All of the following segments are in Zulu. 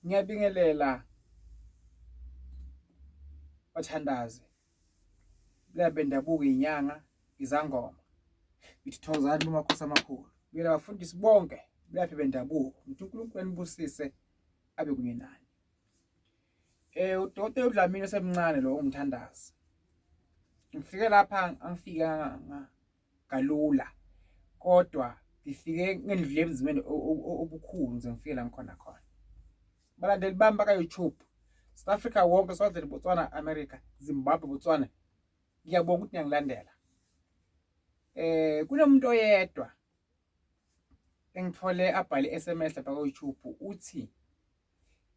Ngiyabingelela bathandazi bendabuko inyanga izangoma ngithi thokozani bomakhosi amakhulu ngiyela bafundisi bonke belaphi bendabuko ngithi uNkulunkulu anibusise abe kunye nani. Udokotela uDlamini osemncane lo ungumthandazi ngifike lapha angifike kalula kodwa ngifike ngendlule ebunzimeni obukhulu ngize ngifike la ngikhona khona. Balandeli bami baka-YouTube, South Africa wonke, Swaziland, Botswana, America, Zimbabwe, Botswana, ngiyabonga ukuthi niyangilandela. Kunomuntu oyedwa engithole abhale i-SMS lapha ku-YouTube uthi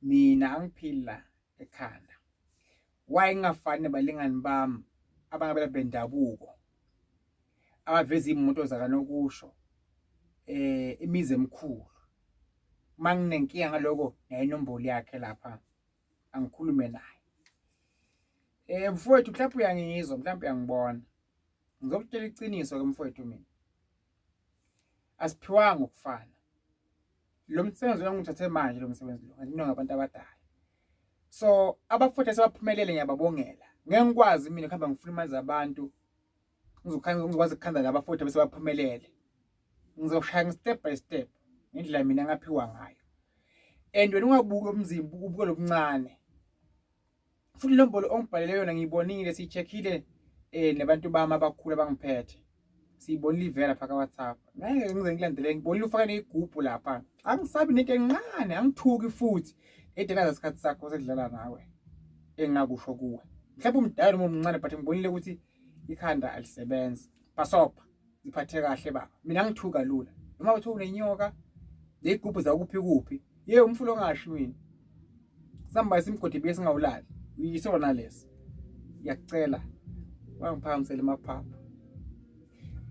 mina angiphili la ekhanda. Why ngingafani nabalingani bami abangabelaphi bendabuko abaveza iy'moto zakanokusho imizi emikhulu. Uma nginenkinga ngaloko nayo inombolo yakhe lapha angikhulume naye. Mfowethu mhlawumbe uyangizwa mhlawumbe uyangibona. Ngizokutshela iqiniso-ke mfowethu mina. Asiphiwanga ukufana. Lo msebenzi lo engiwuthathe manje lo msebenzi lo nginonga ngabantu abadala. So abafowethu asebaphumelele ngiyababongela. Ngeke ngikwazi mina ukuhamba ngifuna imali zabantu ngizokhanda ngizokwazi ukukhanda laba futhi bese baphumelele. Ngizoshaya step by step ngendlela mina engaphiwa ngayo. And wena ungabuki umzimba ubuke lokuncane. Futhi inombolo ongibhalele yona ngiyibonile siyi-check-ile nabantu bami abakhulu abangiphethe. Siyibonile ivela lapha ka-WhatsApp. Ngeke ngize ngilandele ngibonile ufake neyigubhu lapha. Angisabi nento encane, angithuki futhi. Edela isikhathi sakho sekudlala nawe engingakusho kuwe. Mhlawumbe umdala noma umncane but ngibonile ukuthi ikhanda alisebenzi. Bhasobha, ziphathe kahle baba. Mina ngithuka lula. Noma kuthiwa unenyoka, leyigubhu zakuphi kuphi. Ye umfula ongashi mina. Samba simgodi bese singawulali. Yisona lesi. Ngiyakucela wangiphakamisela amaphaphu.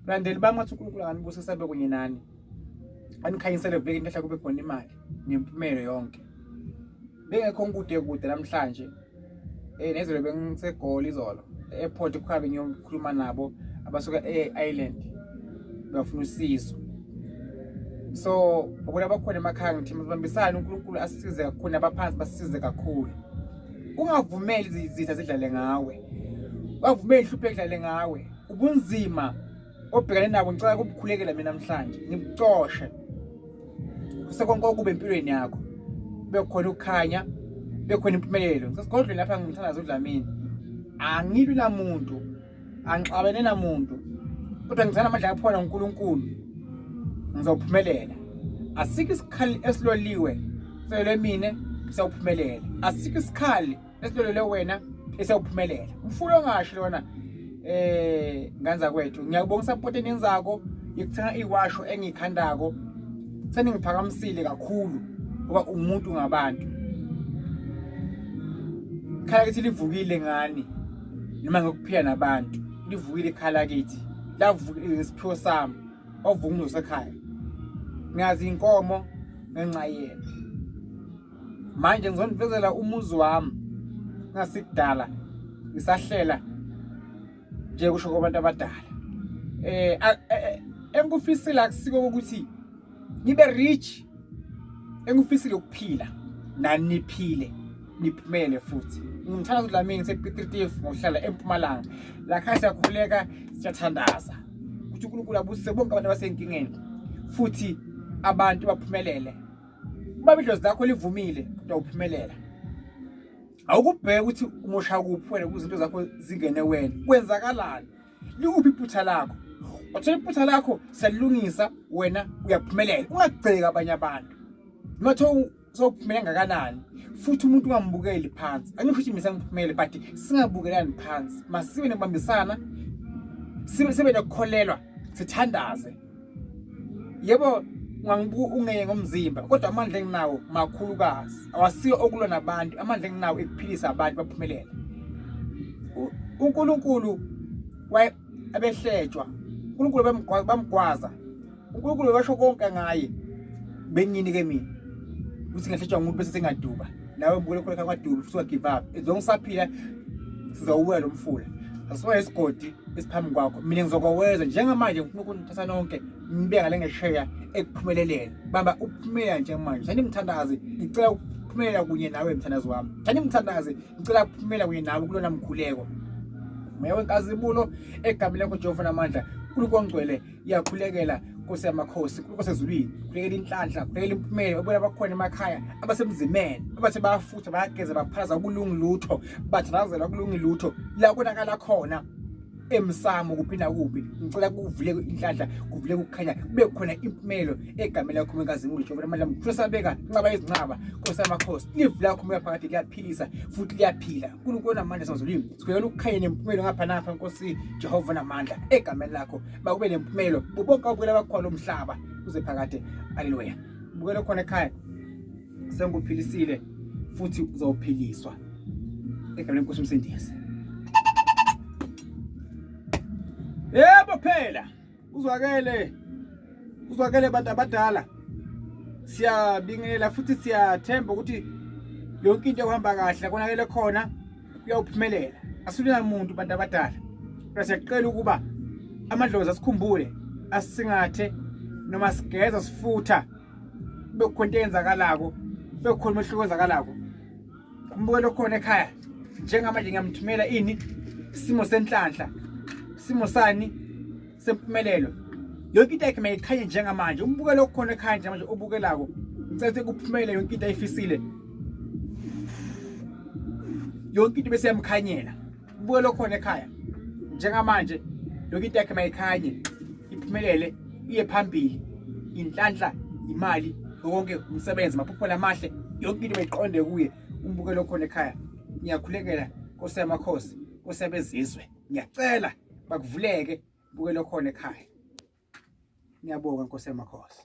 Mlandeli bami ngathi uNkulunkulu anganibusisa abe kunye nani. Anikhanyisele vele inhlanhla kube khona imali nempumelo yonke. Bengekho ngikude kude namhlanje. Nezolo bengiseGoli izolo. E-airport kuhambe ngiyokhuluma nabo abasuka e-Ireland bafuna usizo. So ubona abakhona emakhaya ngithi masibambisane uNkulunkulu asisize kakhulu nabaphansi basisize kakhulu. Ungavumeli izitha zidlale ngawe. Ungavumeli inhlupho edlale ngawe. Ubunzima obhekane nabo ngicela ukubukhulekela mina namhlanje ngibucoshe. Sekonke okube empilweni yakho. Kube khona ukukhanya, kube khona impumelelo. Ngisesigodlweni lapha ngimthandaza uDlamini. Angilwi namuntu, angixabene namuntu. Kodwa ngithanda amandla aphona uNkulunkulu. Ngizophumelela. Asikho isikhali esiloliwe selwe mina siyawuphumelela. Asikho isikhali esilolelwe wena esiyawuphumelela. Umfulo ongashi lona nganza kwethu. Ngiyakubonga support enenzako yokuthenga iwasho engikhandako. Seningiphakamisile kakhulu ngoba umuntu ngabantu. Ikhala kithi livukile ngani noma ngokuphila nabantu. Livukile ikhala kithi. Lavuka isiphiwo sami. Wavuka umuzi wasekhaya. Ngiyazi inkomo ngenxa yena. Manje ngizonivezela umuzi wami ngasikudala ngisahlela nje kusho kwabantu abadala. Engikufisile akusiko ukuthi ngibe rich, engikufisile ukuphila nani niphile niphumele futhi. Ngimthanda uDlamini ngisePiet ngokuhlala eMpumalanga. La khaya siyakhuleka siyathandaza ukuthi uNkulunkulu abusise bonke abantu abasenkingeni futhi abantu baphumelele. Uma idlozi lakho livumile uyawuphumelela. Awukubheka ukuthi umosha kuphi wena ukuze izinto zakho zingene wena. Kwenzakalani? Likuphi iphutha lakho? Wathola iphutha lakho siyalungisa wena uyaphumelela. Ungagceki abanye abantu. Noma kuthiwa sowuphumele ngakanani futhi umuntu ungambukeli phansi. Angisho ukuthi mina sengiphumele but singabukelani phansi. Masibe nokubambisana, sibe nokukholelwa, sithandaze. Yebo ungangibuka ungeye ngomzimba kodwa amandla enginawo makhulukazi. Awasiyo okulwa nabantu, amandla enginawo ekuphilisa abantu baphumelele. uNkulunkulu waye abehletshwa. uNkulunkulu bamgwaza. uNkulunkulu basho konke ngaye. Benginike mina ukuthi ngehletshwa ngumuntu bese sengaduba. Nawe mbukele khona kwaduba futhi wa give up. As long usaphila sizawuwela lo mfula. Asiwa isigodi esiphambi kwakho. Mina ngizokoweza njengamanje ngifuna ukunithatha nonke ngibe ngale ngesheya ekuphumeleleni. Bamba uphumelela njengamanje. Sanimthandazi ngicela Ngicela ukuphumela kunye nawe mthandazi wami. Thani mthandazi, ngicela ukuphumela kunye nawe kulona mkhuleko. Moya wenkazimulo egameni lakho Jehova namandla, uNkulunkulu ongcwele iyakhulekela Nkosi yamakhosi, uNkulunkulu osezulwini, khulekela inhlanhla, khulekela imphumela, babona abakhona emakhaya, abasemzimeni, abathe bayafutha, bayageza, baphalaza ukulungi lutho, bathandazela ukulungi lutho, la konakala khona emsamo kuphi nakuphi ngicela kuvuleke inhlanhla kuvuleke ukukhanya kube khona impumelelo egameni lakho umenkazimulo Jehova namandla mkhulu sabeka inqaba yezinqaba Nkosi yamakhosi livu lakho moya phakathi liyaphilisa futhi liyaphila uNkulunkulu onamandla sazulwini sikhulekela ukukhanya nempumelelo ngapha napha Nkosi Jehova namandla egameni lakho bakube nempumelelo bonke abukela bakhona lomhlaba kuze phakade haleluya bukela khona ekhaya sengikuphilisile futhi uzophiliswa egameni lenkosi umsindisi yebo phela uzwakele uzwakele bantu abadala siyabingelela futhi siyathemba ukuthi yonke into ehamba kahle konakele khona kuyawuphumelela asulina muntu bantu abadala kodwa siyacela ukuba amadlozi asikhumbule asisingathe noma sigeza sifutha bekukhona into eyenzakalako bekukhona umehluko owenzakalako umbukelo okhona ekhaya njengamanje ngiyamthumela ini isimo senhlanhla isimo sani sempumelelo yonke into yakhe mayikhanye njengamanje umbukelo okhona ekhaya njengamanje obukelako ngicela ukuthi kuphumele yonke into ayifisile yonke into bese yamkhanyela Ubukelo khona ekhaya njengamanje yonke into yakhe mayikhanye iphumelele iye phambili inhlanhla imali konke umsebenzi amaphupho lamahle yonke into beyiqonde kuye umbukelo khona ekhaya ngiyakhulekela Nkosi yamakhosi Nkosi yabezizwe ngiyacela bakuvuleke bukelo khona ekhaya ngiyabonga Nkosi yamakhosi.